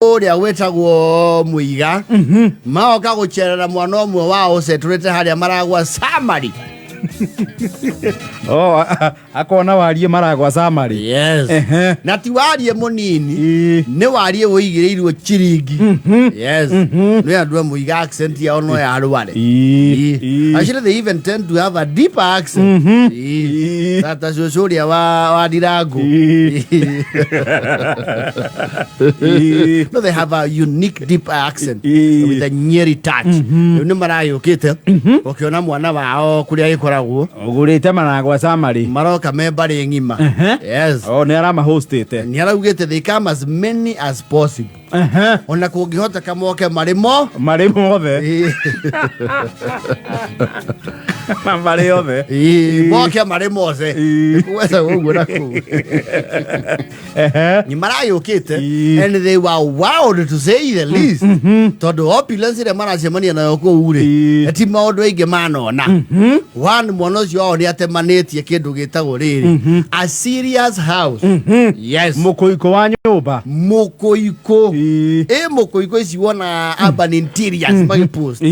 Ũrĩa wĩtagwo Mũiga maoka gũcerera mwana ũmwe wao ũcetũrĩte harĩa maragwa samari. Oh, akona wariĩ maragwa samari. Yes. Na ti wariĩ mũnini, nĩ wariĩ wũigĩrĩirwo chiringi. Yes, nĩ andũ a Mũiga, accent yao no ya rware. Actually, they even tend to have a deeper accent. Ta cũcũ ũrĩa wa Ndirangu. No, they have a unique deep accent with a Nyeri touch. Rĩu nĩ marayũkĩte ũkĩona mwana wao kũrĩa gĩkoragwo. Ũgũrĩte maragwa samari. Maroka me mbarĩ ng'ima. Yes. Oh, nĩ aramahostĩte. Nĩ araugĩte they come as many as possible, ona kũngĩhoteka moke marĩ mo. Marĩ mothe. Na marĩ othe. Ĩĩ, moke marĩ mothe. Nĩkũgwetha ũguo na kũu. Nĩ marayũkĩte and they were wild, to say the least, tondũ opulence ĩrĩa maracemania nayo kũu rĩ, ti maũndũ aingĩ manona. One, mwana ũcio wao nĩ atemanĩtie kĩndũ gĩtagwo rĩrĩ, a serious house. Yes. Mũkũikũ wa nyũmba. Mũkũikũ. Ĩ mũkũikũ ici wonaga Urban Interiors magĩpost,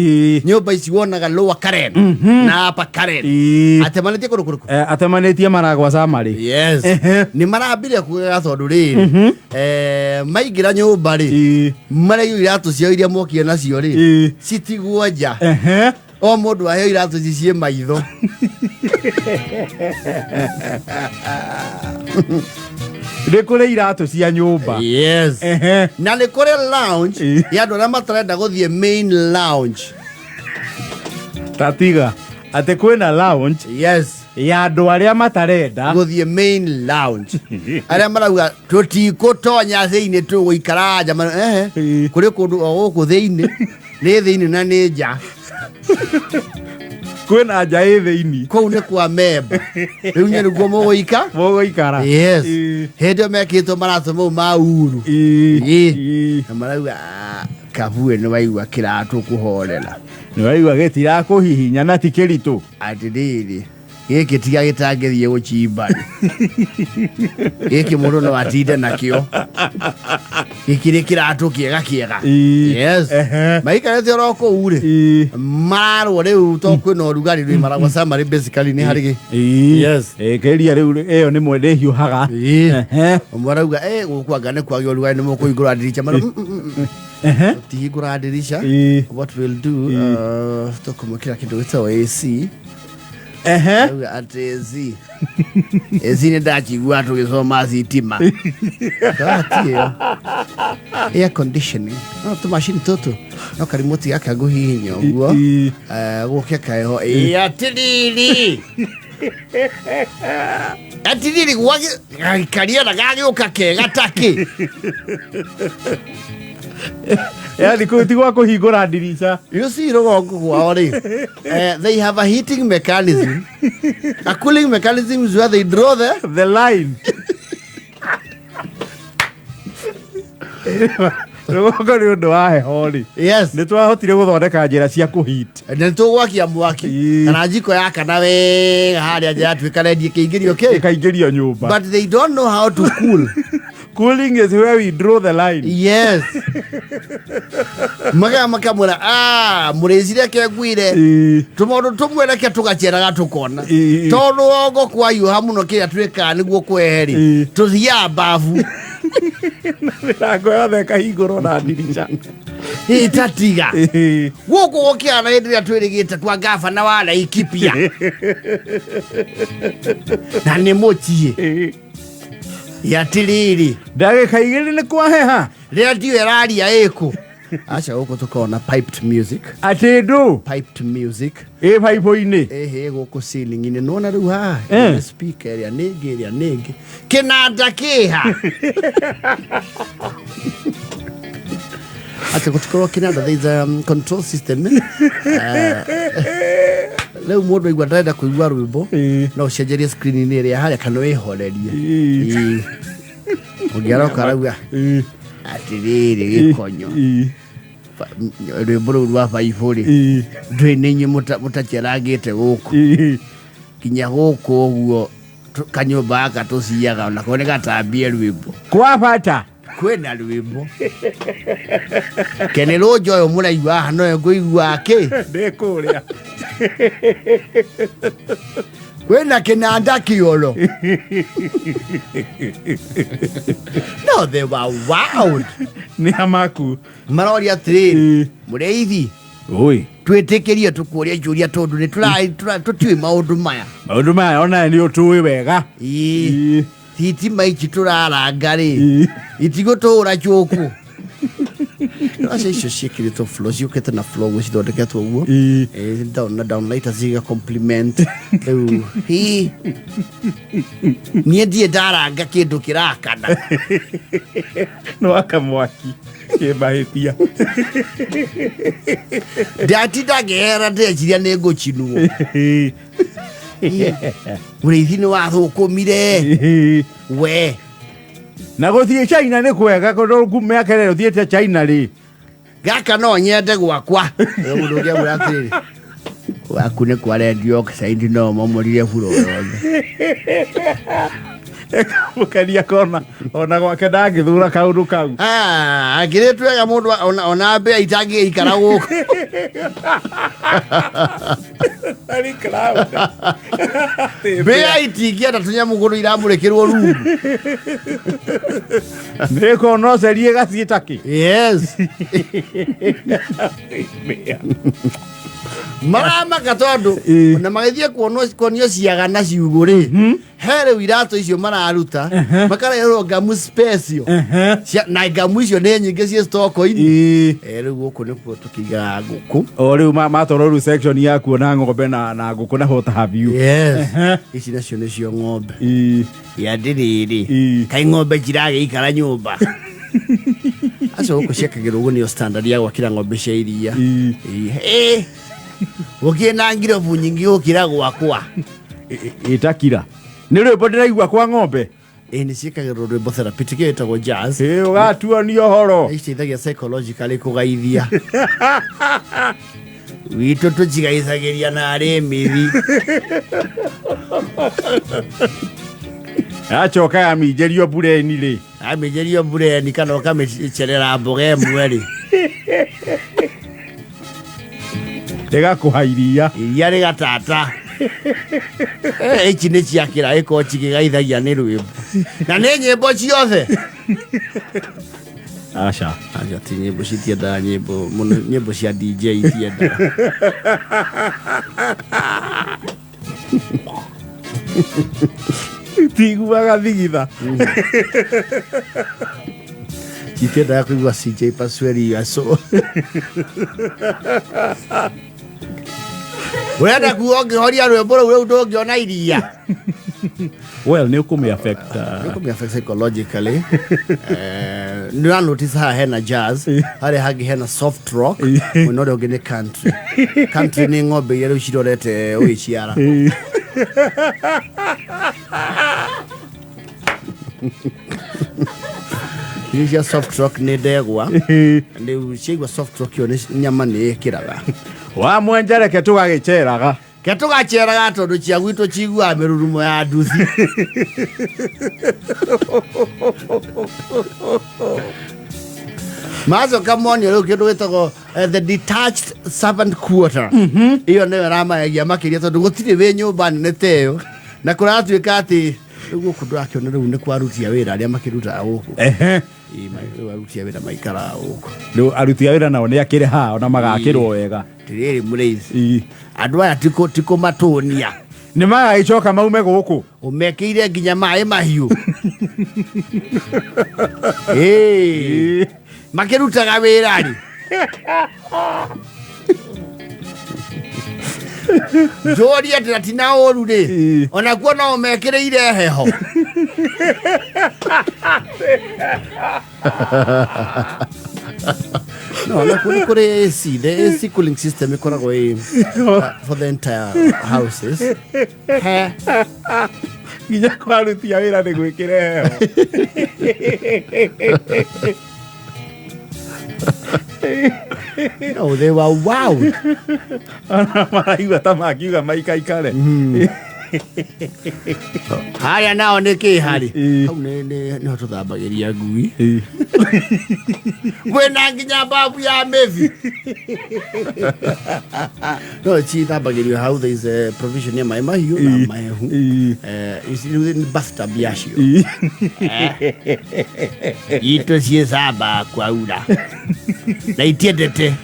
nyũmba ici wonaga Lower Karen na Upper Karen. Atemanĩtie kũndũ kũrĩkũ? Eh, atemanĩtie maragwa samari. Yes. Nĩ marambire kugaga tondũ rĩrĩ, maingĩra nyũmba rĩ, maraigua iratũ ciao iria mokire nacio rĩ, citigwo nja. O mũndũ aheo iratũ ici ciĩ maitho. Nĩ kũrĩ iratũ cia nyũmba. Yes. Na nĩ kũrĩ lounge ya andũ arĩa matarenda gũthiĩ main lounge. Tatiga atĩ kwĩna lounge ya andũ arĩa matarenda gũthiĩ main lounge, arĩa marauga tũtikũtonya thĩinĩ, tũgũikara nja. Ehe. Kũrĩ kũndũ o gũkũ thĩinĩ, nĩ thĩinĩ na nĩ nja. Kwĩna nja ĩ thĩinĩ. Kũu nĩ kwa memba, rĩu nyĩ nĩguo mũgũika. Mũgũikara. Yes. Hĩndĩ ĩyo mekĩtwo maratũ mau ma uru. Na marauga, "Ah, kabue nĩ waigua kĩratũ kũhorera." Nĩ waigua gĩtirakũhihinya na ti kĩritũ. Atĩrĩrĩ, gĩkĩ tiga gĩtangĩthiĩ gũchimba rĩ, gĩkĩ mũndũ no atinde nakĩo, gĩkĩrĩ kĩratũ kĩega kĩega. Yes. Maikarĩte oro kũu rĩ, mararwo rĩu to kwĩna ũrugarĩ rĩ, maragwo summary basically nĩ harĩ gĩ. Yes. Kĩria rĩu ĩyo nĩ mwende ĩhiũhaga. Ũmwe arauga, "Eh, gũkũ anga nĩ kwagĩa ũrugarĩ, nĩ mũkũhingũra ndirica." Mara, tũtihingũra ndirica. What we'll do, tũkũmwĩkĩra kĩndũ gĩtagwo AC." Auga atĩ AC, AC nĩ ndakigua tũgĩthoma thitima. Ndati ĩyo air conditioning, no tũmacini tũtũ no karimoti gaka ngũhihinya ũguo. Gũke kaheho. Ĩ atĩrĩrĩ, atĩrĩrĩ, gagĩkaria na gagĩũka kega takĩ. Yani kũu ti gwa kũhingũra ndirica. You see, rũgongo kwao rĩ, they have a heating mechanism, a cooling mechanism is where they draw the the line. Rũgongo nĩ ũndũ wa heho rĩ, nĩ twahotire gũthondeka njĩra cia kũhit. Nĩ tũgwakia mwaki kana njiko yakana wega harĩa nja, yatuĩka rendi, ĩkĩingĩrio kĩ. Ĩkaingĩrio nyũmba. But they don't know how to cool. Cooling is where we draw the line. Yes, magaa makamwĩra, "Ah, mũrĩci, reke ngwire tũmaũndũ tũmwe, reke tũgaceraga tũkona tondũ rũgongo kwahiũha mũno, kĩrĩa twĩkaga nĩguo kwehe rĩ, tũthiaga babu." Mĩrango yothe ĩkahingũrwo na ndirica. Ĩtatiga gũkũ gũkĩana hĩndĩ ĩrĩa twĩrĩgĩte kwa gabana wa Laikipia na nĩ mũciĩ yatĩrĩrĩ. Ndagĩka 2 nĩ kwaheha. Rĩrĩa ĩraria ĩkũ, aca gũkũ tũkoragwo na piped music. Atĩ ndũ? Piped music. Ĩ baibũ-inĩ. Ĩhĩ, gũkũ ceiling-inĩ nĩwona rĩu haha nĩ speaker ĩrĩa nĩngĩ, ĩrĩa nĩngĩ, kĩnanda kĩha atĩ gũtikorwo kĩnanda. There is a control system. Rĩu mũndũ aigua ndarenda kũigua rwĩmbo, no ũcenjerie screen-inĩ ĩrĩa harĩa kana wĩhorerie. Ũngĩ aroka arauga, "Atĩrĩrĩ gĩkonyo, rwĩmbo rũu rwa baibũ rĩ, ndũĩ nĩ inyuĩ mũtacerangĩte gũkũ nginya gũkũ ũguo, kanyũmba gaka tũciaga onako nĩ gatambie rwĩmbo." Kwa bata. Kwĩna rwĩmbo kene rũnja ũyũ mũraigua haha noyo ngũigua kĩ Ndĩ kũrĩa. Kwĩna kĩnanda kĩoro. No, they were wowed. Nĩ amaku. Maroria atĩrĩrĩ, mũrĩithi, Oi. Twĩtĩkĩrie tũkũria ciũria tondũ nĩ tũtiũĩ maũndũ maya. Maũndũ maya ona nĩ ũtũĩ wega. Ĩĩ. Thitima ici tũraranga rĩ, itigũtũũra cũkũ. Aca, icio ciĩkĩrĩtwo floor, ciũkĩte na floor ũguo cithondeketwo ũguo. Down na downlight ciga compliment rĩu. Hi, niĩ ndirĩ ndaranga kĩndũ kĩrakana. Nĩ waka mwaki kĩmahĩtia. Ndatinda ngĩhera, ndeciria nĩ ngũcinwo. Ũrĩithi nĩ wathũkũmire we. Na gũthiĩ China nĩ kwega kũndũ mĩaka ĩrĩa ũthiĩte China rĩ. Gaka no nyende gwakwa. Mũndũ ũngĩ amwĩra atĩrĩrĩ, waku nĩ kwa red oxide, no momorire buro yothe. Mũkenia kona ona gwake ndangĩthura kaũndũ kau. Ah, akĩrĩ twega mũndũ ona mbĩa itangĩikara gũkũ. Harĩ cloud. Mbĩa itingĩenda tũnyamũ kũndũ iramũrĩkĩrwo rungu. Nĩ kona ũcerie gaciĩ takĩ. Yes, maramaka tondũ ona magĩthiĩ kuonio ciaga na ciugũ rĩ, he rĩu iratũ icio mararuta makarehwo ngamu special. Na ngamu icio nĩ nyingĩ ciĩ stoko-inĩ. Rĩu gũkũ nĩkuo tũkĩigaga ngũkũ. O rĩu matwarwo rĩu section ya kuona ng'ombe na ngũkũ na what have you. Yes, ici nacio nĩcio ng'ombe. Ya ndĩrĩrĩ. Kaĩ ng'ombe ciragĩikara nyũmba acio gũkũ ciakagĩrwo ũguo, nĩyo standard ya gwakĩra ng'ombe cia iria. Ĩĩ. Gũkĩrĩ na ngirobu nyingĩ gũkĩra gwakwa. Ĩtakira nĩ rwĩmbo ndĩraigua kwa ng'ombe. Ĩ, nĩ ciĩkagĩrwo rwĩmbo therapeutic ĩtagwo jazz. Ĩ, ũgatuonia ũhoro. Iciteithagia psychologically kũgaithia. Witũ tũcigaicagĩria na arĩ mĩthi. Yacoka yaminjĩrio mbureni rĩ. Amĩnjĩrio mbureni kana ũkamĩcerera mboga ĩmwe rĩ. Ĩgakũha iria. Iria rĩgatata. Ici nĩ ciakĩra ĩkorwo cikĩgaithagia nĩ rwĩmbo na nĩ nyĩmbo ciothe. Aca. Aca, ti nyĩmbo, citiendaga nyĩmbo mũno, nyĩmbo cia DJ itiendaga. Tiguaga thigitha. Citiendaga kũigua CJ Pasweri aco ũrenda kuga ũngĩhoria rwĩmbo rũu rĩu ndũngĩona iria. Well, nĩ ũkũmĩ affect. Nĩkũmĩ affect psychologically. Nĩ ũra notice haha hena jazz, harĩa hangĩ hena soft rock, mwena ũrĩa ũngĩ nĩ country. Country nĩ ng'ombe iria rĩu cirorete ũgĩciara. Iria cia soft rock nĩ ndegwa rĩu ciaigua soft rock ĩyo, nĩ nyama nĩ ĩkĩraga. Wa mwenja, reke tũgagĩceraga. Ke tũgaceraga tondũ cia gwitũ ciguaga mĩrurumo ya nduthi. Macoka monio rĩu kĩndũ gĩtagwo the detached servant quarter. Ĩyo nĩyo ĩramagegia makĩria tondũ gũtirĩ wĩ nyũmba nene ta ĩyo, na kũratuĩka atĩ rĩu gũkũ ndũrakĩona rĩu nĩ kwarutia wĩra arĩa makĩrutaga gũkũ. Ĩ, rĩu aruti a wĩra maikaraga gũkũ. Rĩu aruti a wĩra nao nĩ akĩrĩ haha na magakĩrwo wega. Tirĩrĩ mũrĩithi, andũ aya tikũmatũnia. Nĩ magagĩcoka maume gũkũ. Ũmekĩire nginya maĩ mahiũ. Ĩĩ. Makĩrutaga wĩra rĩ, njũrie atĩ na tina ũru rĩ, onakuo no ũmekĩrĩire heho. No onakuo nĩ kũrĩ AC, the AC cooling system ĩkoragwo ĩ for the entire houses. He. Nginya kwa aruti a wĩra nĩ gwĩkĩre heho. No, they were wowed. Ona maraigua ta makiuga maikaikare. Harĩa nao nĩ kĩ harĩ? Ĩĩ. Hau nĩho tũthambagĩria ngui. Ĩĩ. Kwĩna nginya babu ya mĩbi. No cithambagĩrio hau, there is a provision ya maĩ mahiũ na Ĩĩ. mahehu. Ĩĩ. Ici rĩu nĩ bathtub yacio. Ĩĩ. Itũ ciĩcambaga kwaura na itiendete.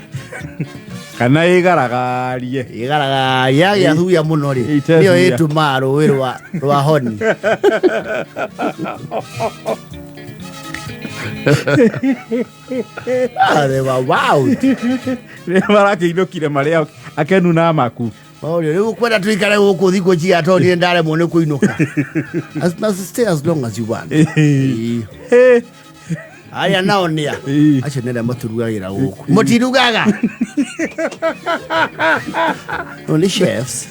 Kana ĩgaragarie. Ĩgaraga yagĩa thuya mũno rĩ, Ite nĩyo thuya. ĩtũmaga rũĩ rwa honi. Ah, they were wild. Marakĩinũkire marĩa akenu na maku. Maũrio, rĩu kwenda tuikare gũkũ thikũ cigana tondũ niĩ ndaremwo nĩ kũinũka. As, stay as long as you want. Ĩĩ. Ĩ. Arĩa nao nĩa? Ĩĩ. Acio nĩ arĩa maturugagĩra gũkũ. Mũtirugaga? No nĩ chefs.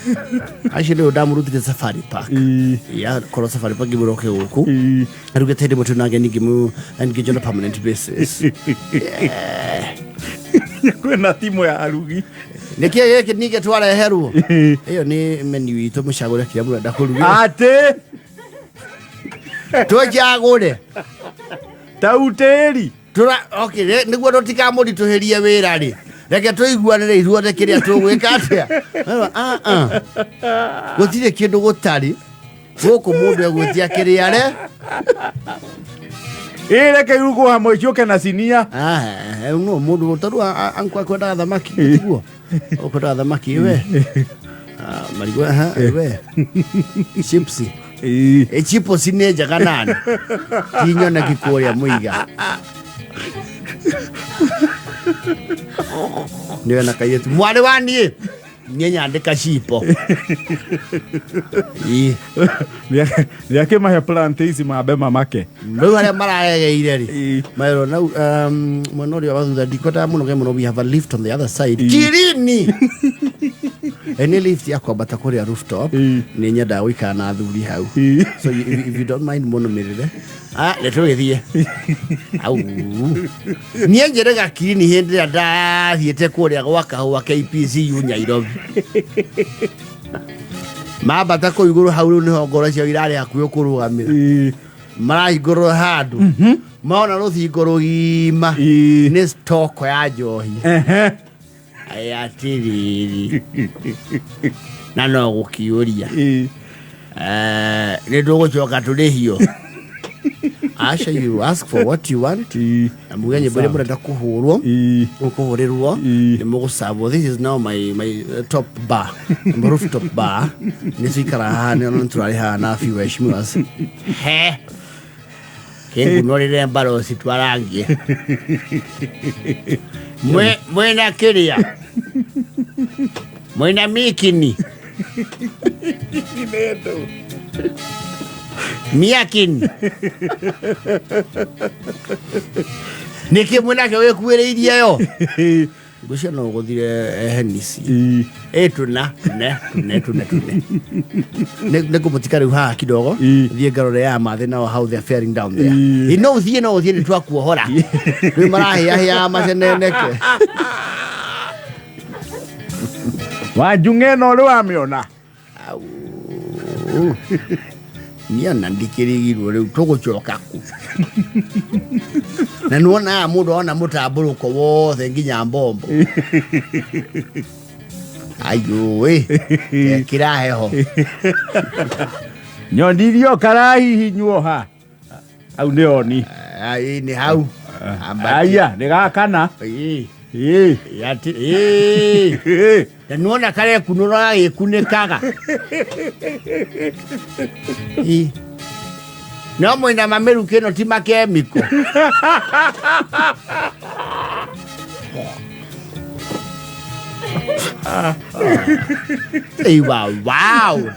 Acio nĩo ndamũrutire Safari Park. Ĩĩ. Ya korwo Safari Park ngĩmũroke gũkũ. Ĩĩ. Arugĩte hĩndĩ ĩmwe twĩna ageni ngĩmũ engage on a permanent basis. Kwĩna timu ya arugi. Nĩkĩ gĩkĩ ningĩ twareherwo? Ĩĩ. Ĩyo nĩ menu itũ, mũcagũre kĩrĩa mũrenda kũruga. Atĩ. Tũcagũre. Tautĩri. Tura okay, nĩguo tũtikamũritũhĩrie wĩra rĩ, reke tũiguanĩre ithuothe kĩrĩa tũgwĩka atĩa. Ah, ah. Gũtirĩ kĩndũ gũtarĩ gũkũ, mũndũ egwĩtia kĩrĩa re. Ĩ, reke irugwo hamwe ciũke na cinia. Ah, no mũndũ tondũ anko akwendaga thamaki, tiguo ũkwendaga thamaki we. Ah, marigũ aha we chips. Ĩĩ. Ĩ, chips nĩ njega nani ti nyoneki kũrĩa mũiga nĩwe na kairĩtu mwarĩ wa niĩ niĩ nyandĩka cipo. Ĩ. Nĩakĩmahe plantains mambe mamake. Rĩu harĩa mararegeire rĩ, Ĩ. maero nau mwena ũrĩa wa thutha ndikwendaga mũno ge mũno, we have a lift on the other side. Ĩ. Kirini ĩ, nĩ lift ya kwambata kũrĩa rooftop. Ĩ. Nĩ nyendaga gũikara na athuri hau. Ĩ. So if you don't mind, mũnũmĩrĩre. Ah, nĩ tũgĩthiĩ au. Niĩ njĩrĩga Kirini hĩndĩ ĩrĩa ndathiĩte kũrĩa gwa kahũa KPCU Nairobi, mambata kũu igũrũ hau, rĩu nĩho ngoro ciao irarĩ hakuhĩ kũrũgamĩra. Ĩ. Marahingũrwo handũ maona rũthingo rũgima. Ĩ. Nĩ stoko ya njohi. Ehe. Ĩ, atĩrĩrĩ, na no gũkiũria. Ĩ. Nĩ tũgũcoka tũrĩhio? Aca, you ask for what you want. Ĩ. Na muge nyĩmbo iria mũrenda kũhũrwo. Ĩ. Mũkũhũrĩrwo. Ĩ. Nĩ mũgũcabwo. This is now my top bar, rooftop bar. Nĩ tũikara haha, nĩ ona tũrarĩ haha na few waheshimiwas he kĩngunorĩre mbaroci twarangie. Mwĩna kĩrĩa, mwĩna mikini miakini nĩkĩ mwĩnake wĩkuĩrĩirie yo ngũcio no ũgũthire Hennessy. Ĩ. Ĩ, tũna tũne tũne tũne tũne. Nĩ ngũmũtika rĩu haha kidogo. Ĩ. Thiĩ ngarore ya mathĩ nao, how they are faring down there. Ĩ. Ĩ, no ũthiĩ nĩ twakuohora rĩu marahĩahĩa maceneneke. Wanjung'e ĩno ũrĩ wamĩona? Au. Niĩ ona ndikĩrigirwo rĩu tũgũcoka ku na nĩwonaga mũndũ ona mũtambũrũko wothe nginya mbombo ayũĩ ekĩra heho. Nyonirio karahihinywo ha hau nĩ oni. Ai, nĩ hau. Ambati. Aya nĩ gakana. Ĩ, Ĩ. ĩ. Ĩ. Na nĩwona karekunũra gagĩkunĩkaga. Ĩ. No mwĩna mamĩrukĩ ĩno ti makemiko. Eiwa, wow,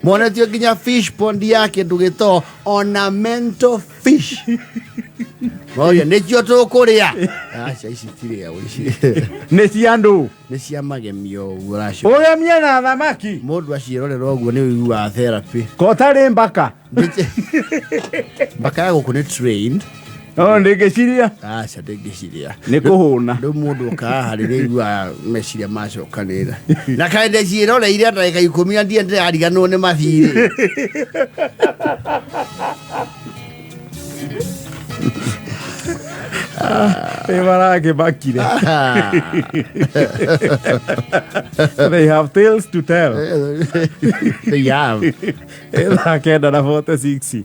monetio nginya fish pond ya kĩndũ gĩto ornamental fish. Moria nĩkĩo tũkũrĩa. Aca, ici tirĩagwo ici. Nĩ cia andũ. Nĩ cia magemio ũguo ũracio. Ũgemie na thamaki. Mũndũ aciĩrorera ũguo nĩ ũiguaga therapy. Kotarĩ mbaka. Mbaka ya gũkũ nĩ trained. No ndĩngĩciria. Aca, ndĩngĩciria. Nĩ kũhũna. Rĩu mũndũ ũkaga rĩrĩa iguaga meciria macokanĩrĩra na kaĩ ndĩciĩroreire ndagĩka 10 na ndiĩ ndĩrariganĩrwo nĩ mathirĩ. Nĩ marakĩmakire. They have tales to tell. They have. 9:46.